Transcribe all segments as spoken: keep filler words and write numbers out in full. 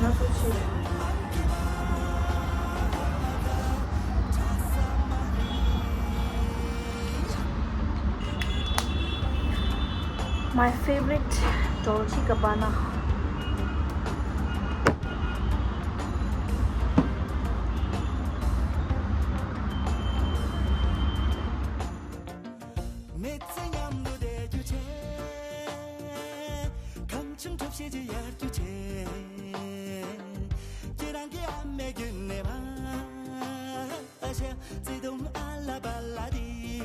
ང་ཚོ་ཆེ། My favorite Dolce Gabbana. མི་ཚེ་མཉམ་དུ་བསྡད་རྒྱུ་བྱས། གང་བྱུང་གྲོགས་བྱེད་ཀྱི་ཡར་རྒྱུ་བྱས། ཁྱེད་རང་གི་ཨ་མའི་རྒྱུད་ནས་མ་ཤ་བརྩེ་དུང་ཨ་ལ་པ་ལ་དི།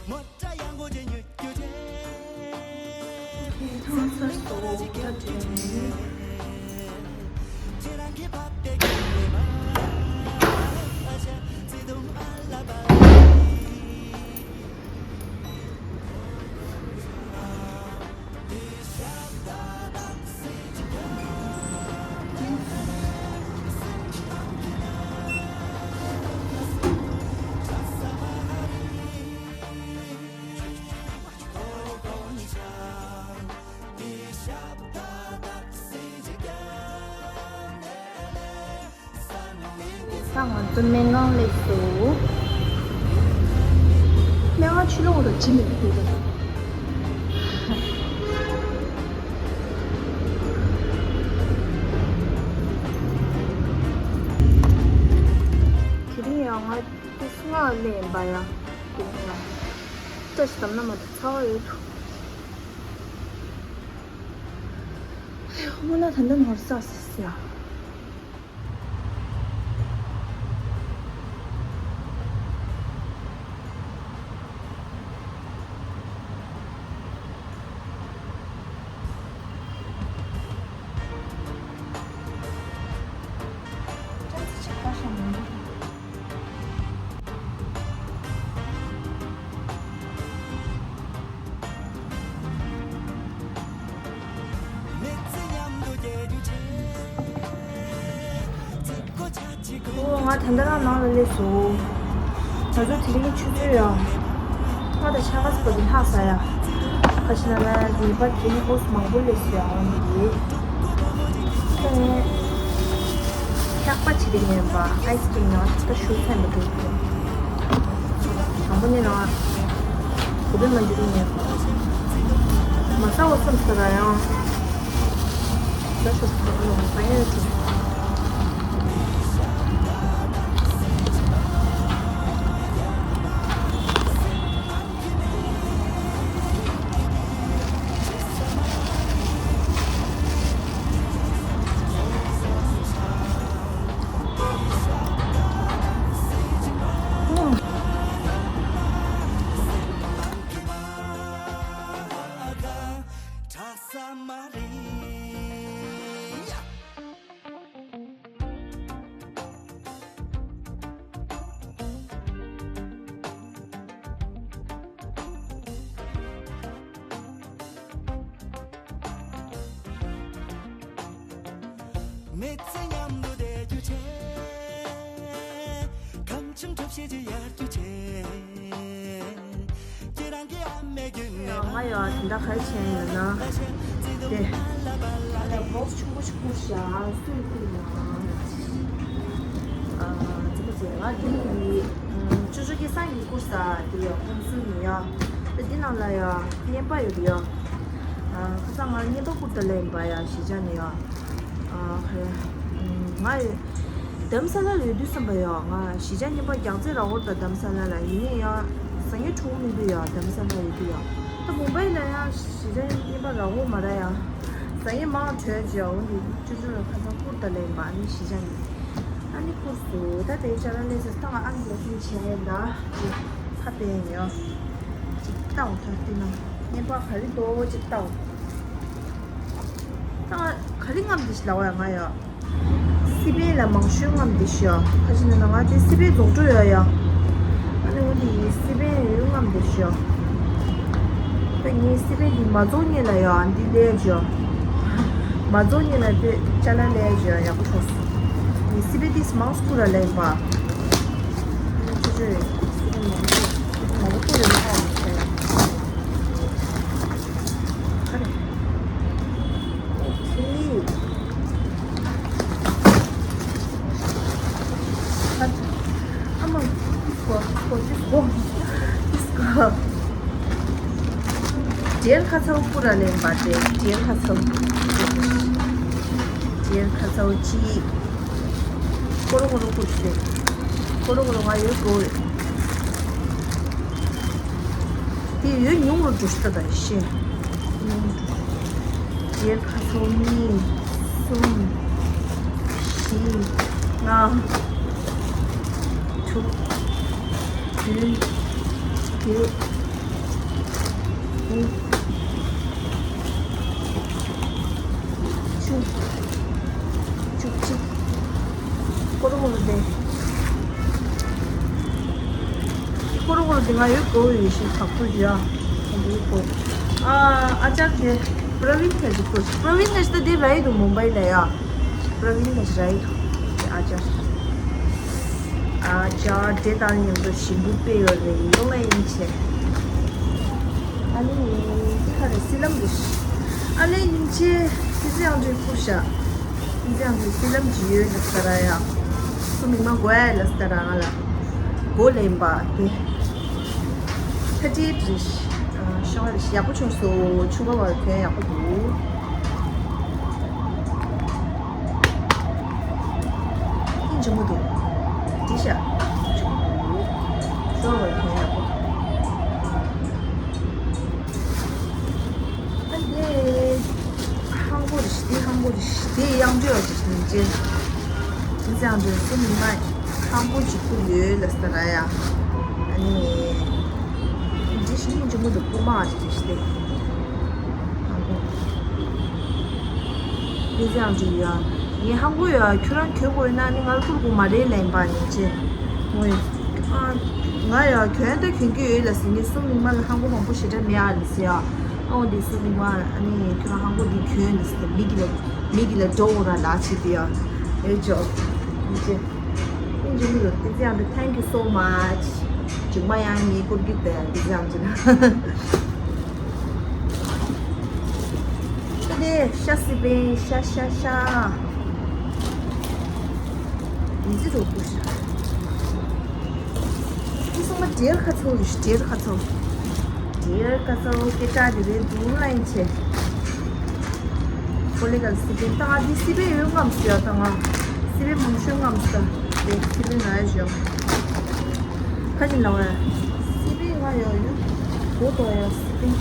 མོ་ཊ་ཡང་གོ་ཅན་ཉུལ་རྒྱུ་བྱས། ཁྱེད་རང་གི་བ་དེ་རྒྱུད་ནས་མ་ཤ་བརྩེ་དུང་ཨ་ལ་པ་ལ་དི། ད་ང་ཚོ་སྨན་ཁང་སླེབས་སོང་། སྨན་ཁང་ཕྱི་ལོགས་ལ་ཅི་མེད་ཀྱི་འདུག་དེ་རིང་ཡང་ང་ཏོག་ཙམ་སྔ་སླེབས་ཡིན་པ་ཡ། དེ་རིང་ཡང་སྐྲ་ཞིག་བསྡམས་ན་མ་གཏོགས་ཚ་བ་ཡོད་འདུག་ཨ་ཡོ། སྔོན་ལ་ད་ལྟ་ནོར་ས་སི་སི་ཡ། ཨོ། ང་ད་ལྟ་རང་ནང་ལ་སླེབས་སོང་། ང་ཚོ་དེ་རིང་ཆུ་ཚོད་ཡ། ང་དང་ཆ་ག་སི་པ་གི་ལྷག་ས་ཡ། ཁ་ཤས་ན་ལ་ཉི་པ་དེ་ནི་ཨོ་སི་མང་པོ་སླེབས་སོང་ཡ། འོ་ནི་དེ། ཁྱོད་ནི་ལྷག་པ་བྱེད་ཀྱི་མེད་པ། ཨའི་སི་ཀྲིམ་ནང་ད་ཞུ་ཚན་པ་འདུག་དང་པོ་ནི་ནང་གོ་བེ་མ་འཇུ་གི་མེད་པ། མ་ས་འོ་སམ་ས་ར་ཡང་། ད་ཞུ་ཚན་པ་ནང་ས་ཡ་ཡོད་ཚུལ། མི་ཚེ་མཉམ་དུ་བསྡད་རྒྱུ་བྱས། གང་བྱུང་གྲོགས་བྱེད་ཀྱི་ཡར་རྒྱུ་བྱས། ཁྱེད་རང་གི་ཨ་མའི་རྒྱུད་ནས། ང་ཡང་དེ་འདྲ་ག་རེ་བྱས་ཡིན་ན། དེ། ང་ལ་བོགས་ཆུང་པོ་ཞིག་བསྐུར་ཤག་སུས་བསྐུར་ཡིན་ན། ཨ། ཙི་གུ་ཙི་ང་འདི་ཡི། ཅོ་ཅོ་སྐལ་བཟང་གིས་བསྐུར་ས་དེ་ཡ་ཁོང་ཚོ་ཡིན་ཡ། དེ་འདི་ནང་ལ་ཡ་རྔན་པ་ཡོད་ཡ། ཨ། ཁ་སང་ང་རྔན་པ་བསྐུར་ད་ལེ་ཡིན་པ་ཡ་གཞིས་ཆགས་ནས་ཡ། ཨ། ཁ། ང་ཡ། དྷ་རམ་ས་ལ་ལ་ཡོད་དུས་ཙམ་པ་ཡ་ང་གཞིས་ཆགས་རྔན་པ་རྒྱག་རྩེ་ར་བོར་དང་དྷ་རམ་ས་ལ་ལ་ཡིན་ནའི་ཡ། ཟ་ངེ་ཕྲུ་གུ་མི་འདུག་ཡ་དྷ་རམ་ས་ལ་ཡོད་དུས་ཡ། ད་མུམ་བྷའི་ལ་ཡ་གཞིས་ཆགས་རྔན་པ་ར་བོར་མ་ར་ཡ། ཟ་ངེ་མང་བྲོས་ཅི་ཡ། འོ་འདི་ཅོ་ཅོ་ལ་ཁ་སང་བསྐུར་ད་ལེ་ཡིན་པ་ཨ་ནི་གཞིས་ཆགས་ནས། ཨ་ནི་བསྐུར་སོང་། ད་དེ་ཅ་ལག་ལས་ཟེར་ད་ང་ཨ་མདོ་ཁྱིམ་བྱས་ཡིན་ད། ཅིག་ཁ་པེ་ཡོ། ཅིག་ལྟའོ་ད་དེ་ན་རྔན་པ་ག་རེ་འདུག་ཅིག་ལྟའོ། ད་ང་ག་རེ་རྔམ་དེ་ཞིག་ལབ་པ་ཡ་ང་ཡ། སི་པན་ལ་མང་ཤོས་རྔམ་དེ་ཤོ། ཁ་ཅིག་ན་ན་ང་དེ་སི་པན་རྫོང་འགྲོ་ཡོད་ཡ། ཨ་ནི་འོ་དེ་ཡི་སི་པན་ཡོད་རྔམ་དེ་ཤོ། ད་ངའི་སི་པན་འདི་མ་རྫོགས་ཉིན་ལ་ཡ་འདི་ལས་ཇོ། མ་རྫོགས་ཉིན་ལ་དེ་ཅ་ལག་ལས་ཇོ་ཡག་པོ་ཐོགས། ངའི་སི་པན་འདི་མང་སྐུ་ར་ལེན་པ། ཅོ་ཅོ་ཡོད། སི་པན་མང་པོ་སྐུ་ར་ལེན་པ་ཡོད་ས་ཡ། ཁ་རེ། ཨོ་ཁེ། ཁོ་ཏིས་གོ། ཏིས་གོ། ཇེལ་ཁ་ཚ་བོ་པུ་ར་ལེན་པ་དེ། ཇེལ་ཁ་ཚ་བོ། ཇེལ་ཁ་ཚ་བོ་གཅིག་ཀོ་རོ་ཀོ་རོ་ཀུར་སེ། ཀོ་རོ་ཀོ་རོ་ང་ཡོད་གོ། དེ་ཡོད་ཉུང་རུ་འགྲོ་ཤི་ད་ད་ཤེ། ཇེལ་ཁ་ཚ་བོ་གཉིས། གསུམ། བཞི། ལྔ། དྲུག་བདུན། བརྒྱད། དགུ། བཅུ། བཅུ་གཅིག་ཀོ་རོ་ཀོ་རོ་དེ། ཀོ་རོ་ཀོ་རོ་དེ་ང་ཡོད་གོ་ཡོད་ཤི་ཁག་པོ་ཡོད་ཨ། འདི་གོ། ཨ་ཨ་ཅག་དེ་པྲ་བིན་ཁ་ཅིག་གོ། པྲ་བིན་ཁ་ཅིག་ད་དེ་ར་ཡི་དུ་མུམ་བའི་ལ་ཡ། པྲ་བིན་ཁ་ཅིག་ར་ཡི་དུ། ཨ་ཅག་ཨ་ཅག་དེ་དང་མཉམ་དུ་ཞིམ་པོ་དཔེ་ཡོད་རེད། ཡོང་ང་ཡིན་ཆེ། ཨ་ནི་འདི་ག་རེ་སི་ལམ་རེད། ཨ་ལེ་ཉིན་ཆེ་ཏི་ཙི་ཨང་ཅོའི་ཕུར་ཤ། ཏི་ཙི་ཨང་ཅོའི་སི་ལམ་ཅི་ཡོད་ལ་ས་ར་ཡ། སུ་མི་མ་གོ་ཡ་ལ་ས་ར་ང་ལ། གོ་ལེན་པ་དེ། ཁ་ཅིག་རེད། ཤོང་རེད། ཡག་པོ་བྱུང་སོ། ཆུ་བ་བར་ཐོན་ཡག་པོ་འདུག་ཨིན་ཇི་མོ་འདུག་འདི་ཤ་ཆུ་བ་འདུག་ཤོང་བར་ཐོན་ཡག་པོ་འདུག་ཨ་ལེ། ཧང་གོ་རེད། དེ་ཧང་གོ་རེད། དེ་ཡང་འདྲི་བ་ཅིག་ནི་ཅན། དེ་ཙང་འདྲི་སེ་མི་མ་ཧང་གོ་ཅིག་ཁུར་ཡོད་ལ་ས་ར་ཡ། ཨ་ནི། འདི་ཤི་ནི་ཇི་མོ་འདུག་པོ་མ་རེད་དེ་ཤི་དེ། ཧང་གོ། དེ་ཙང་འདྲི་ཡ། ངས་ཧང་གོ་ཡ་ཁྱོད་རང་གྱོན་དགོས་ན་ནི་ང་ལ་ཁུར་དགོས་མ་རེད་ལན་པ་ནི་ཅན། ངོས། ཨ། ང་ཡ་གྱོན་ད་གྱོན་གྱི་ཡོད་ལ་ཟེར། ངས་སུ་མི་མ་ལ་ཧང་གོ་མང་པོ་ཞེ་དྲག་མེད་ཨ་ལ་ཟེར་ཡ། ཨོ་འདི་སུ་མི་མ་ཨ་ནི་ཁྱོད་རང་ཧང་གོ་འདི་གྱོན་ལ་ཟེར། མི་གི་ལ་མི་གི་ལ་འགྲོ་འོ་ར་ལ་ཆི་དེ་ཡ། ཨེ་ཇོ། ཨིན་ཇི། ཨིན་ཇི་མི་རོ་དེ་ཙང་དུ། Thank you so much། མཇུག་མ་ཡང་ངའི་ཀུར་གི་དེ་དེ་ཙང་དུ་ན། ད་དེ་ཤ་སི་པན་ཤ་ཤ་ཤ། ཡིན་ཙི་རོ་ཀུ་ཤ། ཁྱི་སོང་མ་ཇེལ་ཁ་ཚོ་རེད། ཇེལ་ཁ་ཚོ། ཇེལ་ཁ་ཚོ་སྐད་གྲགས་དེ་རེད་འདུག་ལ་ཡིན་ཆེ། ཁོ་ལེ་ག་སི་པན་ད་ང་འདི་སི་པན་ཡོད་ངམ་སི་ཡ་ད་ང་། སི་པན་མང་ཤོས་ངམ་སི་ད། དེ་སི་པན་ང་ཡ་ཞོ། ཁ་ཅིག་ལ་བ། སི་པན་ང་ཡོད་ཡོད། གོ་དོ་ཡ་སི་པན།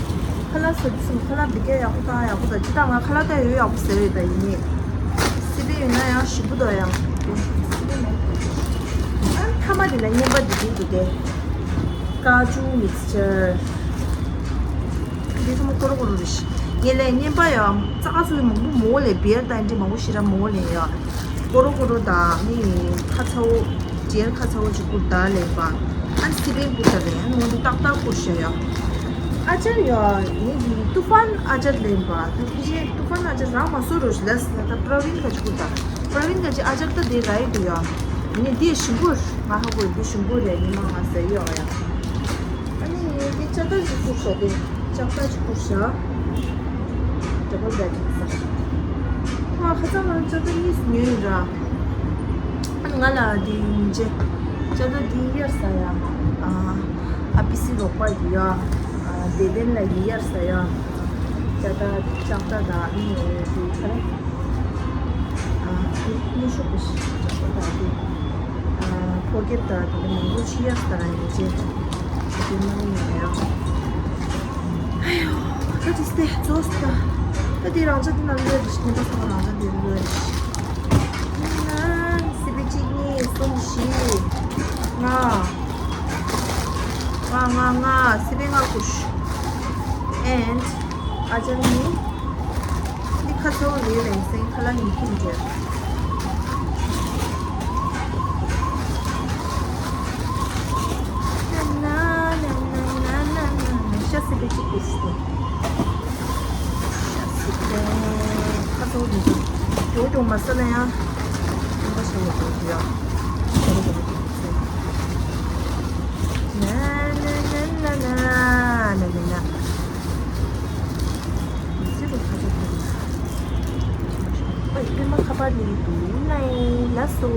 ཁ་ལག་ཟ་དུས་སུ་ཁ་ལག་འདི་གས་ཡག་པོ་བཏང་ཡག་པོ་དང་ཅི་ད་ང་ཁ་ལག་ད་ཡོད་ཡག་པོ་ཟེར་རེད་ད་ཡིན་ནི། སི་པན་ཡོད་ན་ཡང་ཞིམ་པོ་དོ་ཡང་། སི་པན་མེད། ཨ་མཐའ་མ་དེ་ལ་བརྙན་པ་འདི་འདི་འདུག་སྟེ། ཀ་ཅུ་མིག་སི་ཅར། འདི་ཚང་མ་ཀོ་རོ་ཀོ་རོ་རེད་ཤི། ངས་ལས་བརྙན་པ་ཡང་རྩ་ཁ་སུ་མང་པོ་མོ་ལས་བེར་ད་འདི་མང་པོ་ཞེ་དྲག་མོ་ལས་ཡ། ཀོ་རོ་ཀོ་རོ་དང་ནི་ཁ་ཚ་བོ། ཇེལ་ཁ་ཚ་བོ་ཅིག་བསྐུར་ད་ལེན་པ། ཨ་ནི་སི་པན་བསྐུར་ད་ལེན། ཨ་ནི་འོ་འདི་ཏག་ཏག་བསྐུར་ཤ་ཡ། ཨ་ཅར་ཡ། ངས་འདི་ཏུ་ཧྥན་ཨ་ཅར་ལེན་པ། ད་ཕི་ཅེ་ཏུ་ཧྥན་ཨ་ཅར་རང་མ་སོ་རོ་ཞི་ལ་སི་ན་ད་པྲ་བིན་ག་ཅིག་བསྐུར་ད། པྲ་བིན་ག་ཅིག་ཨ་ཅར་ད་དེ་ར་ཡི་དུ་ཡ། ངས་འདི་ཞིམ་པོ་ང་ཧ་གོ་འདི་ཞིམ་པོ་རེད། ཉི་མ་ང་ཟེར་ཡོད་ཡ། ཨ་ནི་ངས་འདི་ཅ་ད་ཅིག་བསྐུར་ཤ་དེ། ལྕགས་རྟ་ཅིག་བསྐུར་བཞག་ཌ་བལ་བེ་ཌི་ཟེར། ཨ་ཁ་སང་ང་ལྕགས་རྟ་གཉིས་ཉོས་ཡིན་ར། ཨ་ནི་ང་ལ་དེ་ཡིན་ཅེ། ལྕགས་རྟ་དེ་གཡར་ས་ཡ། ཨ་ཨ་པི་སི་རོགས་པ་ཡི་ཡ། ཨ་བདེ་ལྡན་ལ་ཡི་གཡར་ས་ཡ། ལྕགས་རྟ་ལྕགས་རྟ་དང་ཨ་ནི་དེ་ག་རེ། ཨ་དེ་ནི་ཤོག་པ་ཞིག་ལྕགས་རྟ་དང་དེ། ཨ་ཕོ་སྐྱེད་དང་དེ་ནི་མང་པོ་ཤི་ཡ་ས་ར་ཡིན་ཅེ། དེ་མ་ཡིན་ཡ་ཡ། ཨ་ཡོ། ད་དེ་སྟེ་ཛོས་ད། ད་དེ་རང་ཅག་དེ་ན་ལོས་རེད། ཉིན་པ་ཚང་མ་རང་ཅག་དེ་ལོས་རེད། ཡིན་ན་སི་པན་གཅིག་གཉིས་གསུམ་བཞི། ལྔ། ལྔ་ལྔ་ལྔ། སི་པན་ལྔ་བསྐུར། And ཨ་ཅག་གཉིས། འདི་ཁ་ཚ་བོ་རེད་ལེ་སེང་ཁ་ལག་ཉིས་ཁྱིམ་འདྲ། ཤ་སི་པན་གཅིག་བསྐུར་ཤི། ཤ་སི་པན་ཁ་ཚ་བོ་རེད། ཇོ་ཇོ་མ་ས་ལ་ཡང་། ཁྱིམ་པ་ཤ་ཡོད་པའི་ཡ། ན་ན་ན། ཨོའི་པད་མ་ཁ་པར་ནས་འདུག་ནའི་ལ་སོ།